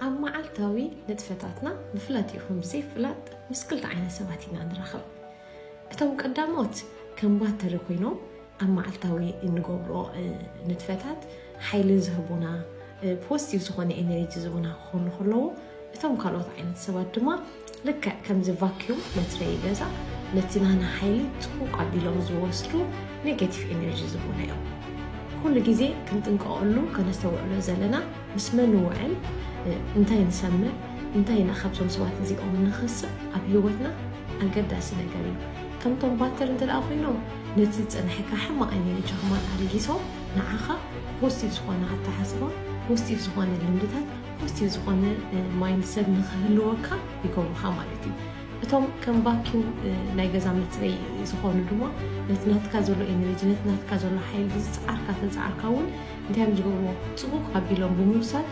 ኣብ መዓልታዊ ንጥፈታትና ብፍላጥ ይኹን ብዘይፍላጥ ምስ ክልተ ዓይነት ሰባት ኢና ንራኸብ። እቶም ቀዳሞት ከም ባተሪ ኮይኖም ኣብ መዓልታዊ እንገብሮ ንጥፈታት ሓይሊ ዝህቡና፣ ፖዚቲቭ ዝኾነ ኤነርጂ ዝህቡና ክኾኑ ከለዉ፣ እቶም ካልኦት ዓይነት ሰባት ድማ ልክዕ ከምዚ ቫኪዩም መጽረዪ ገዛ ነቲ ናና ሓይሊ ጽቡቕ ኣቢሎም ዝወስዱ ኔጌቲቭ ኤነርጂ ዝህቡና እዮም። ኩሉ ግዜ ክንጥንቀቐሉ ከነስተውዕሎ ዘለና ምስ መን ንውዕል፣ እንታይ ንሰምዕ፣ እንታይ ኢና ካብዞም ሰባት እዚኦም ንኸስብ ኣብ ህይወትና ኣገዳሲ ነገር እዩ። ከምቶም ባተር እንተ ደኣ ኮይኖም ነቲ ዝጸንሐካ ሕማቕ ኤነርጂ ከማን ኣልጊሶም ንዓኻ ፖዚቲቭ ዝኾነ ኣተሓስባ፣ ፖዚቲቭ ዝኾነ ልምድታት፣ ፖዚቲቭ ዝኾነ ማይንድሰት ንኽህልወካ ይገብሩኻ ማለት እዩ። እቶም ከም ቫኪዩም ናይ ገዛ መፅረይ ዝኾኑ ድማ ነቲ ናትካ ዘሎ ኤነርጂ፣ ነቲ ናትካ ዘሎ ሓይሊ ዝፀዓርካ ተፀዓርካ እውን እንታይ እዮም ዝገብርዎ? ፅቡቕ ኣቢሎም ብምውሳድ